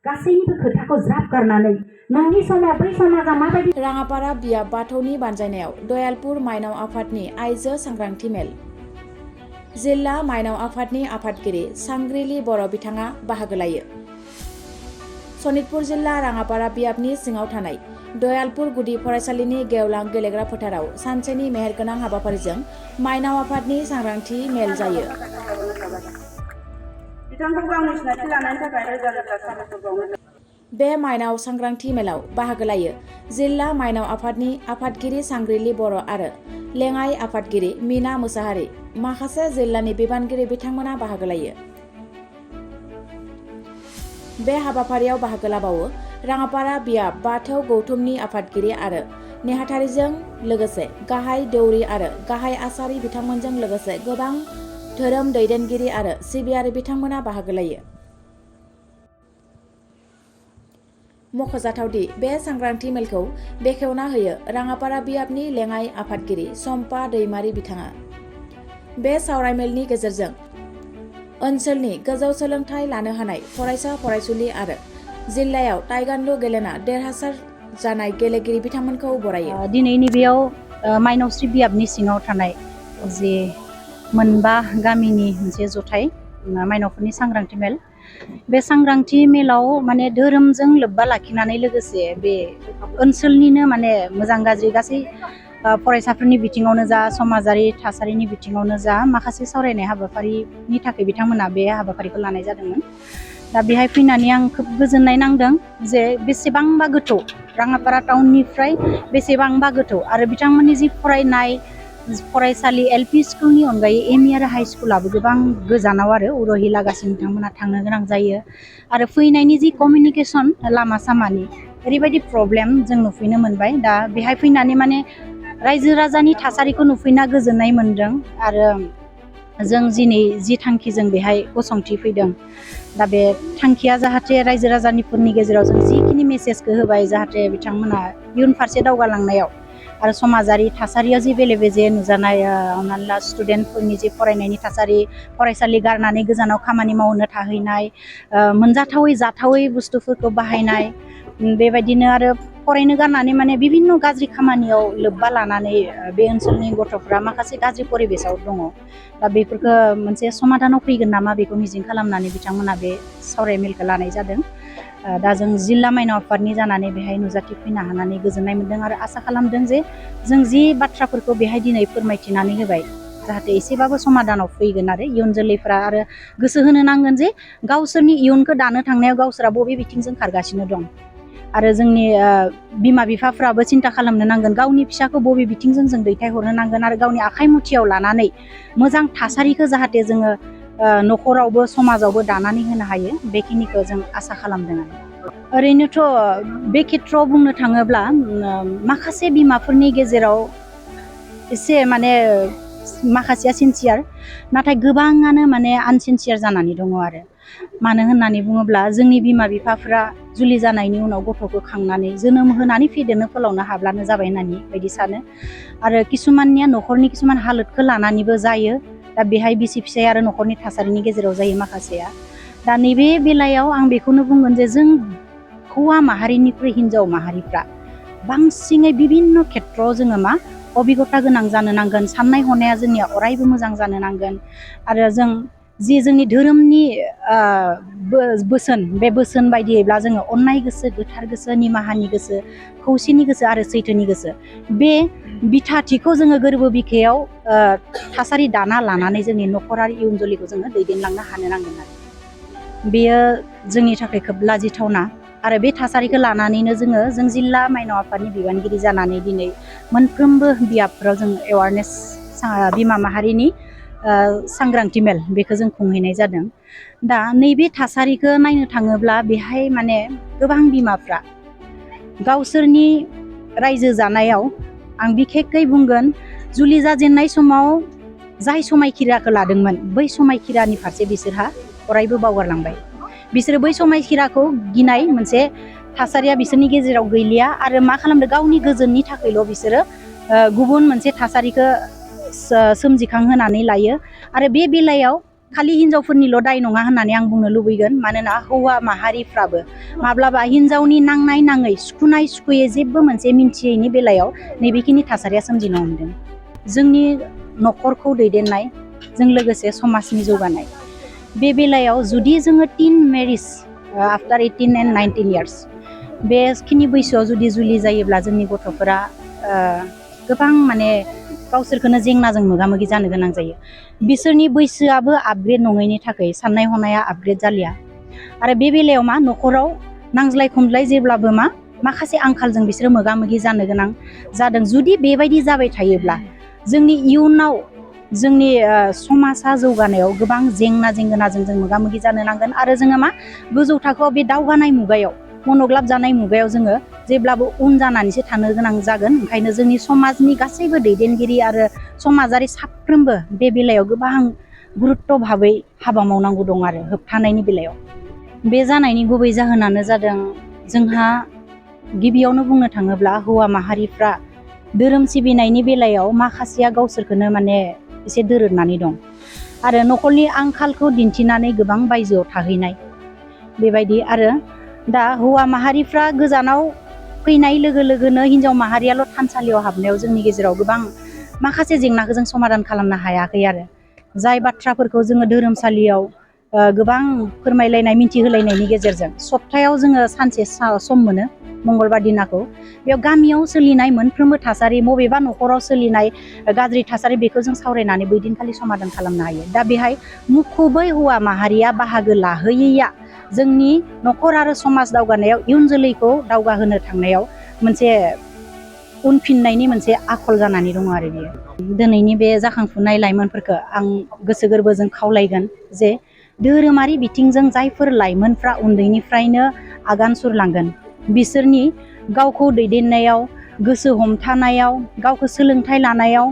गासैनिबो खोथाखौ ज्राब गारनानै नोंनि समाव बै समाजा माबायदि राङापारा बियाब बाथौनि बानजायनायाव दयालपुर माइनाव आफादनि आइजो सांग्रांथि मेल। जिल्ला माइनाव आफादनि आफादगिरि सांग्रिली बर' बिथाङा बाहागो लायो। सनितपुर जिल्ला राङापारा बियाबनि सिङाव थानाय दयालपुर गुदि फरायसालिनि गेवलां गेलेग्रा फोथाराव सानसेनि मेहेरगोनां हाबाफारिजों माइनाव आफादनि सांग्रांथि मेल जायो। बे माइनाव सांग्रांथि मेलाव बाहागो लायो जिल्ला माइनाव आफादनि आफादगिरि सांग्रिली बर' आरो लेङाइ आफादगिरि मीना मोसाहारि, माखासे जिल्लानि बिबानगिरि बिथांमोना बाहागो लायो। बे हाबाफारियाव बाहागो लाबावो राङापारा बियाब बाथौ गौथुमनि आफादगिरि आरो नेहाथारिजों लोगोसे गाहाय दौरि आरो गाहाय आसारि बिथांमोनजों लोगोसे गोबां धोरोम दैदेनगिरि आरो सिबियारि बिथांमोना बाहागो लायो। मख'जाथावदि बे सांग्रांथि मेलखौ बेखेवना होयो राङापारा बियाबनि लेङाइ आफादगिरि सम्पा दैमारि बिथाङा। बे सावरायमेलनि गेजेरजों ओनसोलनि गोजौ सोलोंथाइ लानो हानाय फरायसा फरायसुलि आरो जिल्लायाव ताइगान्डु गेलेना देरहासार जानाय गेलेगिरि बिथांमोनखौ बरायो। दिनैनि बेयाव माइनावस्रि बियाबनि सिङाव थानाय जे मोनबा गामिनि मोनसे जथाय माइनावफोरनि सांग्रांथि मेल। बे सांग्रांथि मेलाव माने धोरोमजों लोब्बा लाखिनानै लोगोसे बे ओनसोलनिनो माने मोजां गाज्रि गासै फरायसाफोरनि बिथिङावनो जा समाजारि थासारिनि बिथिङावनो जा माखासे सावरायनाय हाबाफारिनि थाखाय बिथांमोना बे हाबाफारिखौ लानाय जादोंमोन। दा बेहाय फैनानै आं खोब गोजोननाय नांदों जे बेसेबांबा गोथौ राङापारा टाउननिफ्राय बेसेबांबा गोथौ आरो बिथांमोननि जि फरायनाय फरायसालि एलपि स्कुलनि अनगायै एमइ आरो हाइ स्कुलाबो गोबां गोजानाव आरो उरहिलागासिनो बिथांमोना थांनो गोनां जायो आरो फैनायनि जि कमिउनिकेसन लामा सामानि ओरैबायदि प्रब्लेम जों नुफैनो मोनबाय। दा बेहाय फैनानै माने रायजो राजानि थासारिखौ नुफैना गोजोननाय मोनदों आरो जों दिनै जि थांखिजों बेहाय गसंथि फैदों दा बे थांखिया जाहाथे रायजो राजानिफोरनि गेजेराव जों जिखिनि मेसेजखौ होबाय जाहाथे बिथांमोना इयुन फारसे दावगालांनायाव आरो समाजारि थासारियाव जि बेले बेजे नुजानाय हमनानै ला स्टुडेन्टफोरनि जि फरायनायनि थासारि फरायसालि गारनानै गोजानाव खामानि मावनो थाहैनाय मोनजाथावै जाथावै बुस्थुफोरखौ बाहायनाय बेबायदिनो आरो फरायनो गारनानै माने बिभिन्न गाज्रि खामानियाव लोब्बा लानानै बे ओनसोलनि गथ'फ्रा माखासे गाज्रि परिबेसाव दङ। दा बेफोरखौ मोनसे समाधानाव फैगोन नामा बेखौ मिजिं खालामनानै बिथांमोना बे सावरायमेलखौ लानाय जादों। दा जों जिल्ला माइनाव आफादनि जानानै बेहाय नुजाथिफैनो हानानै गोजोननाय मोन्दों आरो आसा खालामदों जे जों जि बाथ्राफोरखौ बेहाय दिनै फोरमायथिनानै होबाय जाहाथे एसेबाबो समाधानाव फैगोन आरो इयुन जोलैफ्रा आरो गोसो होनो नांगोन जे गावसोरनि इयुनखौ दानो थांनायाव गावसोरा बबे बिथिंजों खारगासिनो दं आरो जोंनि बिमा बिफाफ्राबो सिन्था खालामनो नांगोन गावनि फिसाखौ बबे बिथिंजों जों दैथायहरनो नांगोन आरो गावनि आखाइ मुथियाव लानानै मोजां थासारिखौ जाहाथे जोङो न'खरावबो समाजावबो दानानै होनो हायो बेखिनिखौ जों आसा खालामदों। ओरैनोथ' बे खेथ्रआव बुंनो थाङोब्ला माखासे बिमाफोरनि गेजेराव एसे माने माखासेया सिनसियार नाथाय गोबाङानो माने आनसिनसियार जानानै दङ आरो मानो होननानै बुङोब्ला जोंनि बिमा बिफाफ्रा जुलि जानायनि उनाव गथ'खौ खांनानै जोनोम होनानै फेदेरनो फोलावनो हाब्लानो जाबाय होननानै बायदि सानो आरो किसुमाननिया न'खरनि किसुमान हालोदखौ लानानैबो जायो। दा बेहाय बिसि फिसाय आरो न'खरनि थासारिनि गेजेराव जायो माखासेया। दा नैबे बेलायाव आं बेखौनो बुंगोन जे जों हौवा माहारिनिख्रुइ हिन्जाव माहारिफ्रा बांसिनै बिभिन्न खेथ्रआव जोङो मा अबिगथा गोनां जानो नांगोन साननाय हनाया जोंनिया अरायबो मोजां जानो नांगोन आरो जों जि जोंनि धोरोमनि बोसोन बे बोसोन बायदियैब्ला जोङो अननाय गोसो गोथार गोसो निमाहानि गोसो खौसेनि गोसो आरो सैथोनि गोसो बे बिथाथिखौ जोङो गोरबो बिखायाव थासारि दाना लानानै जोंनि न'खरारि इयुन जोलैखौ जोङो दैदेनलांनो हानो नांगोन आरो बेयो जोंनि थाखाय खोब लाजिथावना आरो बे थासारिखौ लानानैनो जों जिल्ला माइनाव आफादनि बिबानगिरि जानानै दिनै मोनफ्रोमबो बियाबफोराव जों एवारनेस बिमा माहारिनि सांग्रांथि मेल बेखौ जों खुंहैनाय जादों। दा नैबे थासारिखौ नायनो थाङोब्ला बेहाय माने गोबां बिमाफ्रा गावसोरनि रायजो जानायाव आं बिखेखै बुंगोन जुलि जाजेननाय समाव जाय समायखिराखौ लादोंमोन बै समायखिरानि फारसे बिसोरहा अरायबो बावगारलांबाय। बिसोरो बै समायखिराखौ गिनाय मोनसे थासारिया बिसोरनि गेजेराव गैलिया आरो मा खालामदों गावनि गोजोननि थाखायल' बिसोरो गुबुन मोनसे थासारिखौ सोमजिखांहोनानै लायो आरो बे बेलायाव खालि हिनजावफोरनिल' दाय नङा होननानै आं बुंनो लुबैगोन। मानोना हौवा माहारिफ्राबो माब्लाबा हिनजावनि नांनाय नाङै सुखुनाय सुखुयै जेबो मोनसे मिन्थियैनि बेलायाव नैबेखिनि थासारिया सोमजिनो हमदों। जोंनि न'खरखौ दैदेननाय जों लोगोसे समाजनि जौगानाय बे बेलायाव जुदि जोङो टिन मेरिज आफ्टार 18 एन्ड 19 इयार्स बेखिनि बैसोआव जुदि जुलि जायोब्ला जोंनि गथ'फोरा गोबां माने गावसोरखौनो जेंनाजों मोगा मोगि जानो गोनां जायो। बिसोरनि बैसोआबो आपग्रेड नङैनि थाखाय साननाय हनाया आपग्रेड जालिया आरो बे बेलायाव मा न'खराव नांज्लाय खमज्लाय जेब्लाबो माखासे आंखालजों बिसोरो मोगा मोगि जानो गोनां जादों। जुदि बेबायदि जाबाय थायोब्ला जोंनि इयुनाव जोंनि समाजा जौगानायाव गोबां जेंना जेंगोनाजों जों मोगा मोगि जानो नांगोन आरो जोङो मा गोजौ थाखोआव बे दावगानाय मुगायाव मनग्लाब जानाय मुगायाव जोङो जेब्लाबो उन जानानैसो थानो गोनां जागोन। ओंखायनो जोंनि समाजनि गासैबो दैदेनगिरि आरो समाजारि साफ्रोमबो बे बेलायाव गोबां गुरुत्त भाबै हाबा मावनांगौ दं आरो होबथानायनि बेलायाव। बे जानायनि गुबै जाहोनानो जादों जोंहा गिबियावनो बुंनो थाङोब्ला हौवा माहारिफ्रा धोरोम सिबिनायनि बेलायाव माखासेया गावसोरखौनो माने एसे दोरोदनानै दं आरो न'खरनि आंखालखौ दिन्थिनानै गोबां बायजोआव थाहैनाय बेबायदि। आरो दा हौवा माहारिफ्रा गोजानाव फैनाय लोगो लोगोनो हिनजाव माहारियाल' थानसालियाव हाबनायाव जोंनि गेजेराव गोबां माखासे जेंनाखौ जों समाधान खालामनो हायाखै आरो जाय बाथ्राफोरखौ जोङो धोरोमसालियाव गोबां फोरमायलायनाय मिन्थिहोलायनायनि गेजेरजों सप्तायाव जोङो सानसे सम मोनो मंगलबार दिनाखौ बेयाव गामियाव सोलिनाय मोनफ्रोमबो थासारि बबेबा न'खराव सोलिनाय गाज्रि थासारि बेखौ जों सावरायनानै बै दिनखालि समाधान खालामनो हायो। दा बेहाय मुखुबै हौवा माहारिया बाहागो लाहैयैया जोंनि न'खर आरो समाज दावगानायाव इयुन जोलैखौ दावगाहोनो थांनायाव मोनसे उनफिननायनि मोनसे आखल जानानै दङ आरो बियो। दिनैनि बे जाखांफुनाय लाइमोनफोरखौ आं गोसो गोरबोजों खावलायगोन जे धोरोमारि बिथिंजों जायफोर लाइमोनफ्रा उन्दैनिफ्रायनो आगान सुरलांगोन बिसोरनि गावखौ दैदेननायाव गोसो हमथानायाव गावखौ सोलोंथाइ लानायाव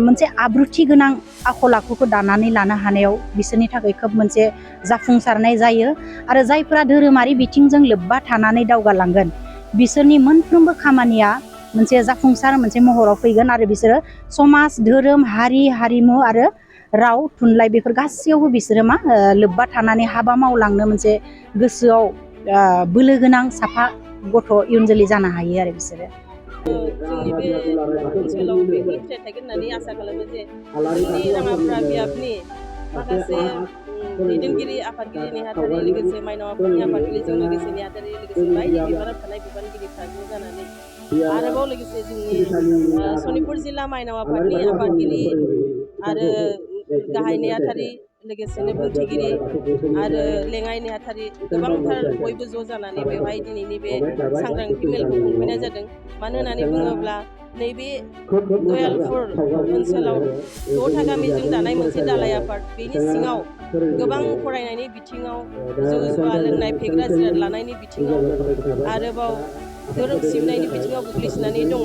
मोनसे आब्रुथि गोनां आखल आखुखौ दानानै लानो हानायाव बिसोरनि थाखाय खोब मोनसे जाफुंसारनाय जायो आरो जायफोरा धोरोमारि बिथिंजों लोब्बा थानानै दावगालांगोन बिसोरनि मोनफ्रोमबो खामानिया मोनसे जाफुंसार मोनसे महराव फैगोन आरो बिसोरो समाज धोरोम हारि हारिमु आरो राव थुनलाइ बेफोर गासैयावबो बिसोरो लोब्बा थानानै हाबा मावलांनो मोनसे गोसोआव बोलो गोनां साफा गथ' इयुन जोलै जानो हायो आरो बिसोरो। जोंनि बे ओनसोलाव बेफोर फिथाइ थायगोन होननानै आसा खालामो जे जोंनि राङाफारा बियाबनि माखासे दैदेनगिरि आफादगिरि नेहाथारि लोगोसे माइनाव आफादनि आफादगिरिजों लोगोसे नेहाथारि लोगोसे बायदि बिबानाव थानाय बिबानगिरिफ्रा ज' जानानै आरोबाव लोगोसे जोंनि सनितपुर जिल्ला माइनाव आफादनि आफादगिरि आरो गाहाय नेहाथारि लोगोसेनो बुंथिगिरि आरो लेङाइ नेहाथारि गोबांथार बयबो ज' जानानै बेवहाय दिनैनि बे सांग्रांथि मेलखौ खुंफैनाय जादों। मानो होननानै बुङोब्ला नैबे दयालपुर ओनसोलाव 6था गामिजों दानाय मोनसे दालाइ आफाद बेनि सिङाव गोबां फरायनायनि बिथिङाव जौ जुवा लोंनाय फेग्रा जिराद लानायनि बिथिङाव आरोबाव धोरोम सिबिनायनि बिथिङाव गोग्लैसोनानै दङ।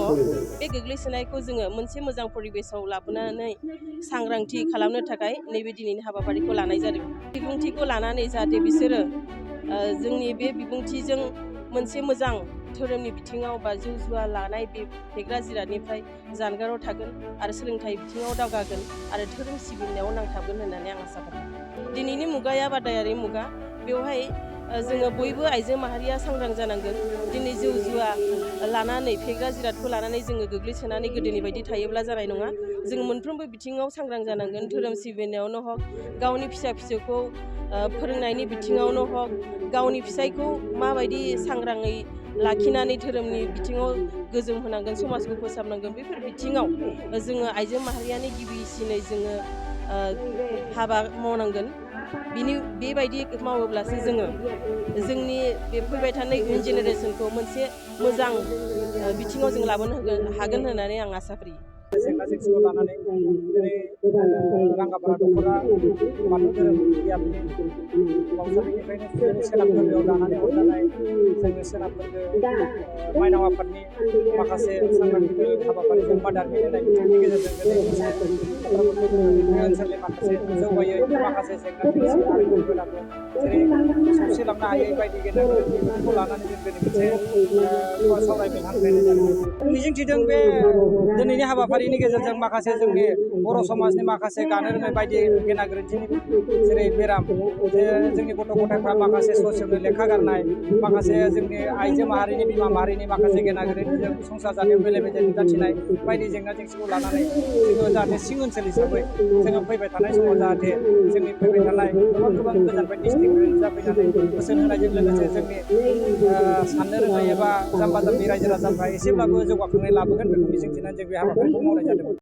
बे गोग्लैसोनायखौ जोङो मोनसे मोजां परिबेसाव लाबोनानै सांग्रांथि खालामनो थाखाय नैबे दिनैनि हाबाफारिखौ लानाय जादों। बिबुंथिखौ लानानै जाहाथे बिसोरो जोंनि बे बिबुंथिजों मोनसे मोजां धोरोमनि बिथिङाव बा जौ जुवा लानाय बे फेग्रा जिरादनिफ्राय जानगाराव थागोन आरो सोलोंथाइ बिथिङाव दावगागोन आरो धोरोम सिबिनायाव नांथाबगोन होननानै आं आसा खालामो। दिनैनि मुगाया बादायारि मुगा बेवहाय जोङो बयबो आइजो माहारिया सांग्रां जानांगोन। दिनै जौ जुवा लानानै फेग्रा जिरादखौ लानानै जोङो गोग्लैसोनानै गोदोनि बायदि थायोब्ला जानाय नङा। जोङो मोनफ्रोमबो बिथिङाव सांग्रां जानांगोन। धोरोम सिबिनायावनो हक गावनि फिसा फिसौखौ फोरोंनायनि बिथिङावनो हक गावनि फिसायखौ माबायदि सांग्राङै लाखिनानै धोरोमनि बिथिङाव गोजोन होनांगोन समाजखौ फोसाबनांगोन बेफोर बिथिङाव जोङो आइजो माहारियानो गिबिसिनै जोङो हाबा मावनांगोन। बेबायदि मावोब्लासो जोङो जोंनि बे फैबाय थानाय इयुन जेनेरेसनखौ मोनसे मोजां बिथिङाव जों लाबोनो हागोन होननानै आं आसा फारियो। जेंना जेंसिखौ लानानै दिनै राङापारा दख'रा बाथौ धोरोम बियाबनि गावसोरनिफ्रायनो जोंनि सोनाब खोन्दोआव दानानै हरजानाय जोंनि सोनाब खोन्दो माइनाव आफादनि माखासे सांग्रांथि मेल हाबाफारिजों बादार मिलायनाय बिथिंनि गेजेरजों दिनै मोनसे बाथ्राफोरखौ जोंनि ओनसोलनि माखासे जौगायै माखासे जेंना जेंसि आरो खैफोदाखौ जेरै सौसिलांनो हायै बायदि गेना गोरोन्थि बेफोरखौ लानानै जों दिनै मोनसे सावरायमेल हांख्रायनाय जादों। मिजिंथिदों बे दिनैनि हाबाफारि हाबाफारिनि गेजेरजों माखासे जोंनि बर' समाजनि माखासे गानो रोङै बायदि गेना गोरोन्थिनि जेरै बेराम जोंनि गथ' गथायफ्रा माखासे ससेयावनो लेखा गारनाय माखासे जोंनि आइजो माहारिनि बिमा माहारिनि माखासे गेना गोरोन्थिजों संसार जानायाव बेले बेजे नुजाथिनाय बायदि जेंना जेंसिखौ लानानै जोङो जाहाथे सिं ओनसोल हिसाबै जोङो फैबाय थानाय समाव जाहाथे जोंनि फैबाय थानाय गोबां गोजाननिफ्राय डिस्ट्रिक्ट नुजाफैनानै बोसोन होनायजों लोगोसे जोंनि साननो रोंनाय एबा जाम्बा जाम्बि रायजो राजाफ्रा एसेब्लाबो जौगाखांनाय लाबोगोन बेखौ मिजिंथिनानै जों बे हाबाफारिखौ मावनाय जादोंमोन।